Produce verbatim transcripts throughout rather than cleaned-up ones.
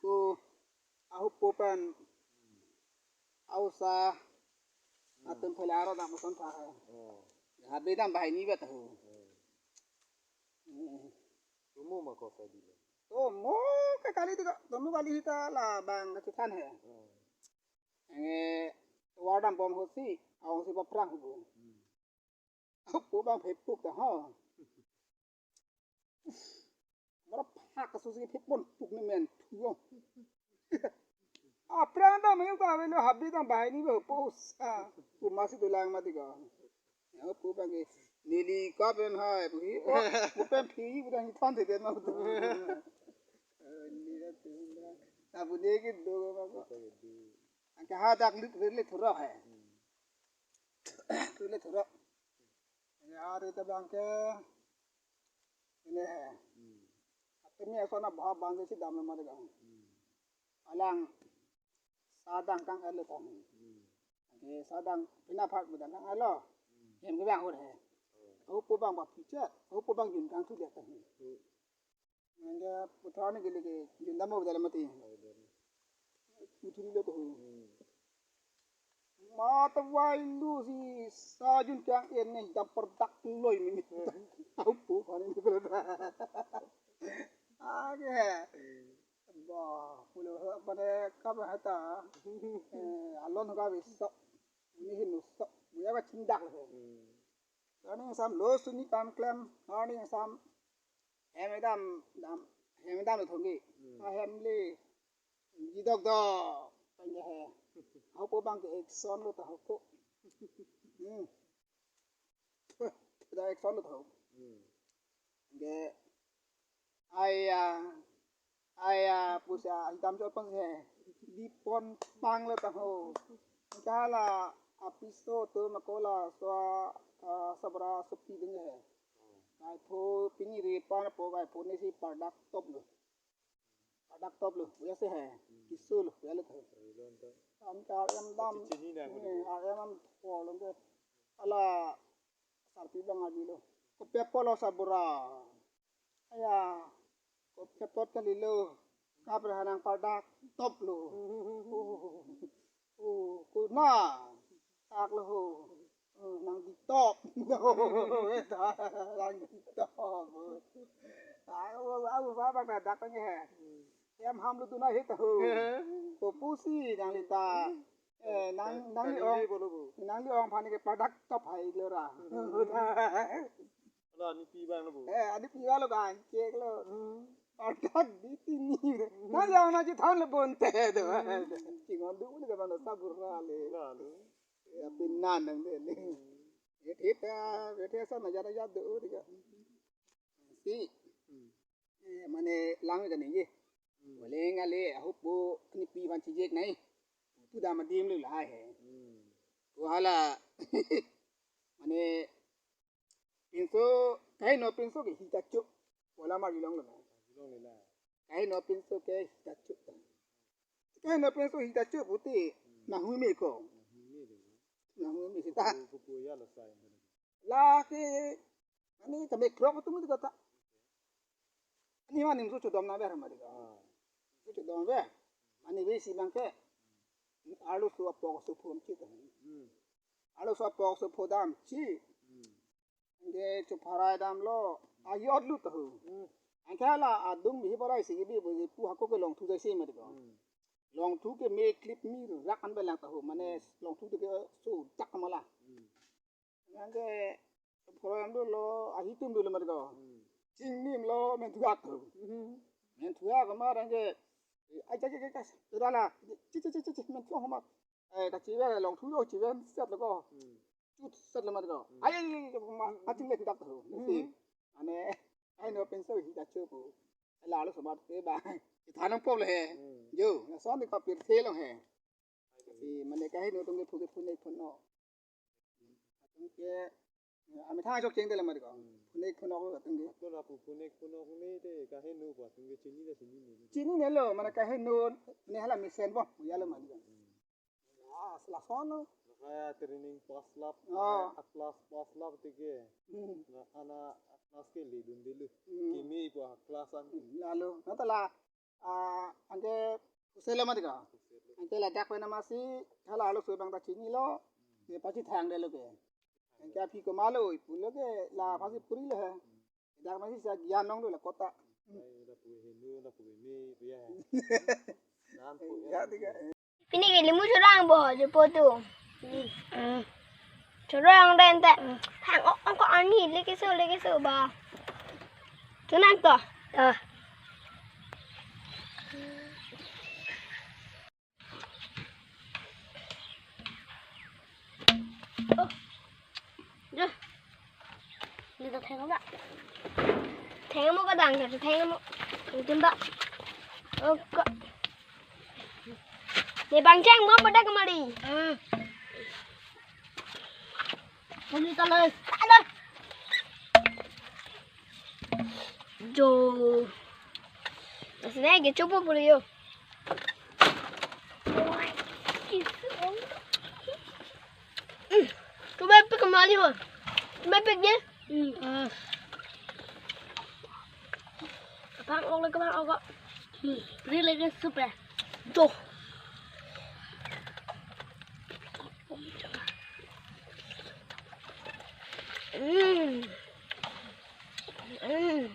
Ko ahupo pen ausa atum pele aro dam ason tha hai. Oh. Habe dam banghini vet ho. Oh. Hmm. Tomo ma kosa dilo. Tomo ke kali tiga, tomo kali hita la bang kachethan hai. Oh. Enge tovar dam bom hosi, aong si baphrang hubo. Hmm. Ahupo bang phepuk ta ho. Mara phak kasu si phepon puk ni men thu. Aphrang ta mayu ka velo habe ta banghini bo posa. Puma si dolang mati ka. Ahupo bang ke neli ka pen hai bu hi. Oh, bu pen phi bu dang thon the den ma bu. Eh, ni la tu la. Ta bu ne ke do ma ko. Angke hadak lit rit lit thurok hai. Hmm. Rit lit thurok. Ini hari ta bang ke ini hai. Hmm. Atumi asona bahwa bang ke si dam lemar ka. Hmm. Alang sadang kang ele tang. Hmm. Oke, sadang pina phat mudan kang alo. Hmm. Hem ke bang hur hai. Oh. Ahupo bang ba picture, ahupo bang jun kang thu dia tang. Hmm. Nangga putra ni gili ke jun dam avo dalam mati. Puthuri lo to. Hmm. Mata vai lu si sajun kang en ne dam perdak loi mini. Hmm. Ahupo kani ni berada. Age. Hmm. Ba, pulo mane kap hata. Eh, alon ka bisa. Ini hin usa. Buya ka chindak lo. Hmm. Arni sam lo suni kam klem. Arni sam hem dam dam hem dam lo thongki. Hmm. Ahem le jidok dok. Tanya he. Ahupo bang ke action lo ta ahupo. Hmm. Da action lo ta ahupo. Hmm. Ke aya aya pusi ahitam chot pon he. Dipon pang lo ta ho. Kala apiso to makola so, ah, sabra sopi ding he. Vaipho pini ri pan po vaipho ne si pardak top lo. Pardak top lo, ya se he. Kisu lo, ya lo tho. Am ka em dam. Chini na ko. Eh, ar em am po lo ke. Ala sarpi bang adi lo. Kopi apot lo sabra. Aya, kopi apot kali lo. Kapre hanang pardak top lo. Oh, oh, kuna. Tak lo ho. Oh, nang di top. Nang di top. Aku aku apa dak nge. Em ham lo tu na hit ho. Ko pusi nang lita. Eh, nang nang li ong. Nang li ong pani ke pardak top hai lo ra. Lo ani pi bang lo bu. Eh, ani pi bang lo kan, cek lo. Pardak di tini. Nang yang na ji than lo bonte do. Chingon du ni ka bang sabra le. Lalu. Ya pinan nang de le. Ya thita, ya thita sa na jara jadu de ka. Si. Hmm. Eh, mane lang ka ni ye. Hmm. Wale nga le ahupo ni pi van chijek nai. Pu dam adim lo la he. Hmm. Ko hala. Mane pinso, kaheno pinso ke hita chuk. Wala mar ilong lo. Ilong le la. Kaheno pinso ke hita chuk. Kaheno pinso hita chuk puti. Hmm. Nang hui me ko. Nang hui me de. Nang hui me sita. Ko ko ya lo sai. La ke ani ta me krok tu mu kata. Ani mane so chodom na ber mari ka. Ah. So chodom ber. Mane ve si bang ke. Arloso apok so phom chit. Hmm. Arloso apok so pho dam chi. Hmm. Anke chopharai dam lo. Ayot lut ho. Hmm. Anke la adung bi parai si bi bo pu hako ke long thu dai si mari ka. Hmm. Long thu ke me clip mi rak an belang ta ho. Mane long thu ke so dak mala. Hmm. Anke program dolo, ahitum dolo mari ko. Hmm. Chingnim lo men thuak ko. Hmm. Men thuak ko mar anke. Ai cha cha cha cha. Dala. Chi chi chi chi chi men thuak ko mar. Eh, kachive long thu lo chive set lo ko. Hmm. Chut set lo mari ko. Hmm. Ai ai ai ai, ma aching le thuak ko. Hmm. Si. Ane ai no penso hi ta chu ko. Lalo somat ke ba. Thanang pop le he. Hmm. Jo, na son ni ka pirthe lo he. Si mane kaheno atum ke phu ke phunek phuno. Atum ke, eh, amethang ajok cheng dele mari ko. Hmm. Phunek phuno atum ke. Ato lapu phunek phuno ne te kaheno pu atum ke chinine chinine. Chinine lo, mane kaheno ne hala mesen bo, ya lo mari ko. Hmm. Ah, lason lo. Kaya training pass lap, oh, kaya class pass lap tike. Hmm. Na ana class ke ledun delu. Hmm. Kimi pu class an. Hmm, lalo, na ta la. Ah, anke huselo mati ka. Anke ladak pen amatsi hala arloso abang ta chinilo. Ne pachethangdetlo ke. Anke aphi komatlo ipulo ke la aphansi purilo he. Ladak amatsi sa gyan nong do la kota. Ya, tiga. Pini ke limu chorong bo, jopo tu. Hmm. Chorong den te. Hang ok, ok, ok, ani, leke so, leke so ba. Tunang to. Ah. Oh. Dah. Ini tuh theng apa? Theng mo kadang, theng mo. Ini tuh, Mbak. Oh, kok. Ne bang cheng mo pada kemari. Hmm. Ini talas. Ada. Jo. Asne ke chopo pura yo. Coba pik kemali ho. Coba pik dia. Hmm. Abang ong lagi, abang ong kok. Hmm. Beri lagi sup ya. Tuh. Hmm. Hmm.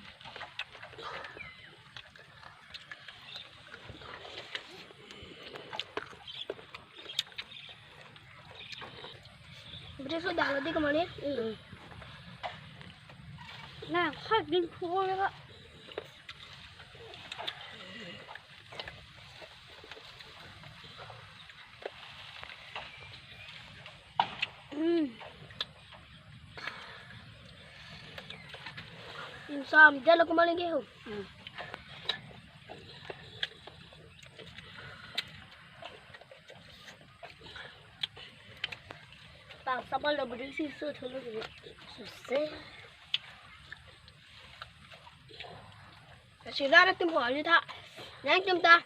Beri sudah lagi kemana? Hmm. Nah, hak din pukul ya, Kak. Hmm. Insam, jalo kemali ke ho. Hmm. Bang, sabal lo beri si su thulu ni. Suse. Sira tim ho ali tha. Nangtum ta.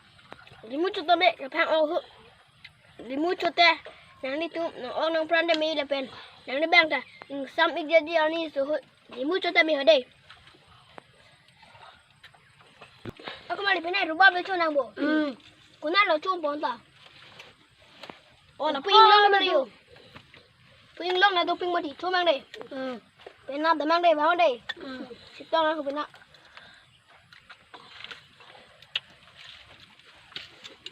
Limu chot me, kaphang oh hu. Limu chot te. Nanglitum, nang ong nangpran te me lapen. Nangli bang ta. Ingsam ik jadi ani so hu. Limu chot te me ho dei. Ako mali pine rubab le chonang bo. Hmm. Konat lo chon pon ta. Oh, na pu inglong na mari yo. Pu inglong na doping mati, chomang dei. Hmm. Pen na damang dei, bang dei. Hmm. Sitong na pu na.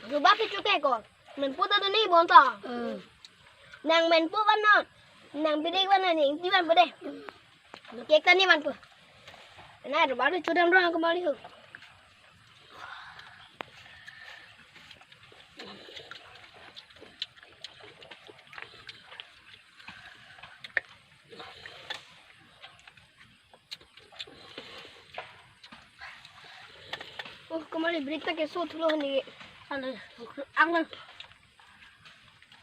Rubab ke chuke ko. Men pu ta do ni bon ta. Hmm. Nang men pu van non. Nang bidi van non, ning ti van pu dei. Kek ta ni van pu. Na rubab le chodam ro ako mali ho. Oh, kemali beri ta ke so thulo ni. Alo, ang lang.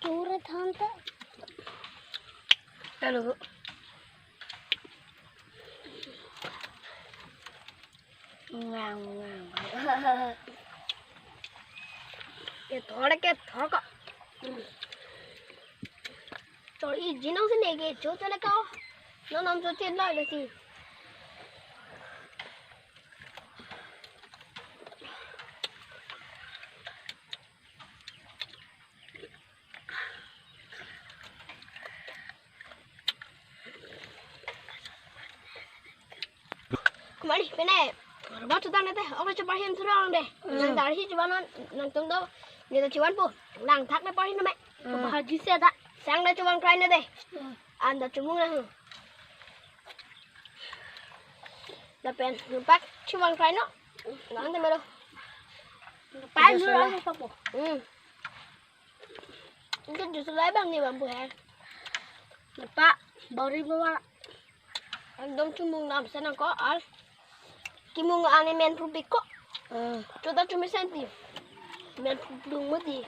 Tura than ta. Alo. Ngang, ngang. Ke thor, ke thor ko. Chor i jinong sene ke cho chale ko. Non non cho chen lai le si. Kemali, pine. Rubab chotang nete, oke, cheparhin thurong dei. Hmm. Nang dari si chevan non, nangtum do, ne ta chevan po. Nang thak ne parhin me. Hmm. Bahar jise ta, sang ne chevan krai nete. Hmm. Anta chomung na hu. Lapen, numpak chevan krai non. Nang te melo. Pai jus lu lah. Apa po? Hmm. Itu jus lai bang ni bambu he. Pak, bori bawa. Ekdom chomung nam sana ko al. Kimung ane men pru pik ko. Hmm. Chota chumi senti. Men pru plung mati.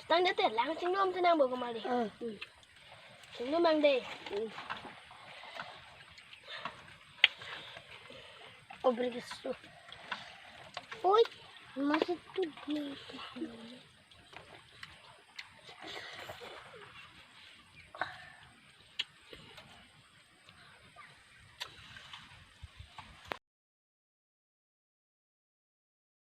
Tang dia te lang chingnom te nang bo kemali. Hmm. Chingnom mang dei. Hmm. Oh, beri ke su. Oi, masih tu dia.